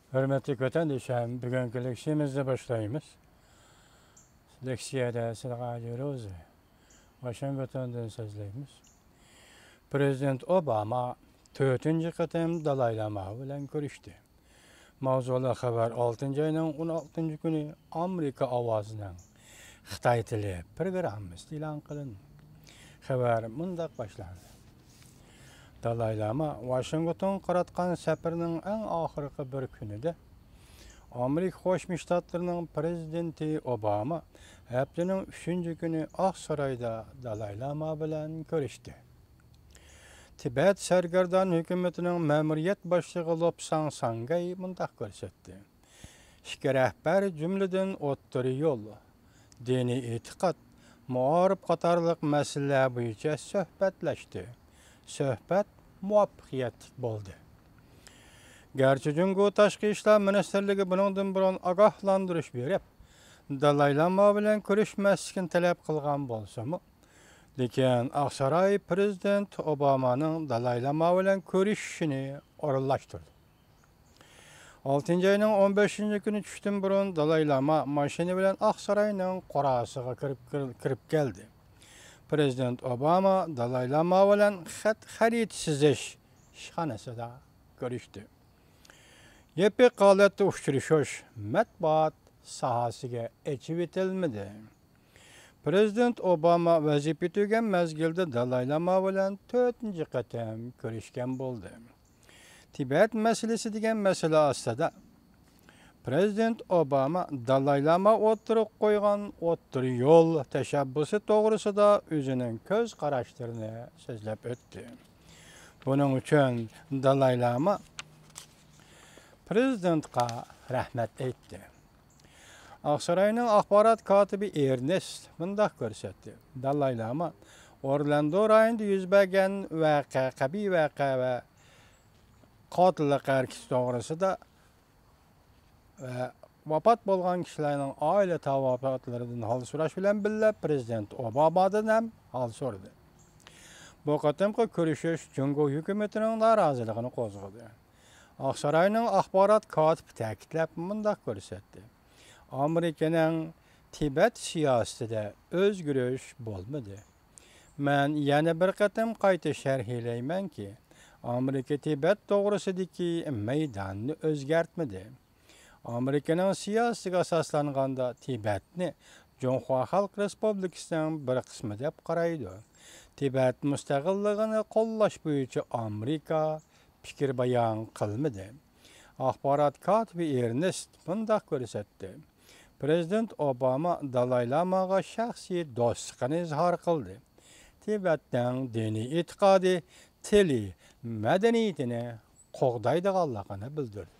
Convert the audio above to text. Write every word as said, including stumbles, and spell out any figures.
ھۆرمەتلىك ۋەتەندىشىم، بۈگۈنكى لېكسىيەمىزنى باشلايمىز. لېكسىيەدە سىلىغا روزى، ۋاشىنگتوندىن سۆزلەيمىز. پىرېزىدېنت ئوباما تۆتىنچى قېتىم دالاي لاما بىلەن كۆرۈشتى. ماۋزۇلۇق خەۋەر ئالتىنچى ئاينىڭ ئون ئالتىنچى كۈنى ئامېرىكا ئاۋازىنىڭ خىتاي تىلى پروگراممىسىدا ئېلان قىلىندى. خەۋەر مۇنداق باشلاندى. دالاي لاما ۋاشىنگتونغا قاراتقان سەپىرىنىڭ ئەڭ ئاخىرقى بىر كۈنىدە ئامېرىكا قوشما شتاتلىرىنىڭ پىرېزىدېنتى ئوباما ھەپتىنىڭ ئۈچىنچى كۈنى ئاقسارايدا دالاي لاما بىلەن كۆرۈشتى. تىبەت سەرگەردان ھۆكۈمىتىنىڭ مەمۇرىيەت باشلىقى لوپساڭ ساڭگەي مۇنداق كۆرسەتتى. ئىككى رەھبەر جۈملىدىن ئوتتۇرا يول، دىنىي ئېتىقاد، مائارىپ قاتارلىق مەسىلىلەر بويىچە سۆھبەتلەشتى. سۆھبەت مۇۋەپپەقىيەتلىك بولدى. گەرچە جۇڭگو تاشقى ئىشلار مىنىستىرلىكى بۇنىڭدىن بۇرۇن ئاگاھلاندۇرۇش بېرىپ، دالاي لاما بىلەن كۆرۈشمەسلىكنى تەلەپ قىلغان بولسىمۇ، لېكىن ئاقساراي پىرېزىدېنت ئوبامانىڭ دالاي لاما بىلەن كۆرۈشۈشىنى ئورۇنلاشتۇردى. ئالتىنچى ئاينىڭ ئون بەشىنچى كۈنى چۈشتىن بۇرۇن دالاي لاما ماشىنا بىلەن ئاقساراينىڭ قوراسىغا كىرىپ، كىرىپ كەلدى. پىرېزىدېنت ئوباما دالاي لاما بىلەن خەت خەرىتە سىزىش ئىشخانىسىدا كۆرۈشتى. يېپىق ھالەتتە ئۇچرىشىش مەتبۇئات ساھەسىگە ئېچىۋېتىلمىدى. پىرېزىدېنت ئوباما ۋەزىپە تۈگىگەن مەزگىلدە دالاي لاما بىلەن تۆتىنچى قېتىم كۆرۈشكەن بولدى. تىبەت مەسىلىسى دېگەن مەسىلە ئاستىدا پىرېزىدېنت ئوباما دالاي لاما ئوتتۇرىغا قويغان ئوتتۇرا يول تەشەببۇسى توغرىسىدا ئۆزىنىڭ كۆز قاراشلىرىنى سۆزلەپ ئۆتتى. بۇنىڭ ئۈچۈن دالاي لاما پىرېزىدېنتقا رەھمەت ئېيتتى. ئاقساراينىڭ ئاخبارات كاتىپى ئېرنېست مۇنداق كۆرسەتتى: دالاي لاما ئورلاندو رايونىدا يۈز بەرگەن ۋەقە، قەبىھ ۋەقە ۋە قاتىللىق ھەرىكىتى توغرىسىدا ۋە ۋاپات بولغان كىشىلەرنىڭ ئائىلە تاۋابىئاتلىرىدىن ھال سوراش بىلەن بىللە، پىرېزىدېنت ئوبامادىن ھەم ھال سورىدى. بۇ قېتىمقى كۆرۈشۈش جۇڭگو ھۆكۈمىتىنىڭ نارازىلىقىنى قوزغىدى. ئاقساراينىڭ ئاخبارات كاتىپى تەكىتلەپ مۇنداق كۆرسەتتى: ئامېرىكىنىڭ تىبەت سىياسىتىدە ئۆزگىرىش بولمىدى. مەن يەنە بىر قېتىم قايتا شەرھلەيمەنكى، ئامېرىكا تىبەت توغرىسىدىكى مەيداننى ئۆزگەرتمىدى. ئامېرىكىنىڭ سىياسىتىگە ئاساسلانغاندا، تىبەتنى جۇڭخۇا خەلق رېسپۇبلىكىسىنىڭ بىر قىسمى دەپ قارايدۇ. تىبەت مۇستەقىللىقىنى قوللاش بويىچە ئامېرىكا پىكىر بايان قىلمىدى. ئاخبارات كاتىپى ئېرنېست مۇنداق كۆرسەتتى: پىرېزىدېنت ئوباما دالاي لاماغا شەخسىي دوستلۇقىنى ئىزھار قىلدى. تىبەتنىڭ دىنىي ئېتىقادى، تىلى، مەدەنىيىتىنى قوغدايدىغانلىقىنى بىلدۈردى.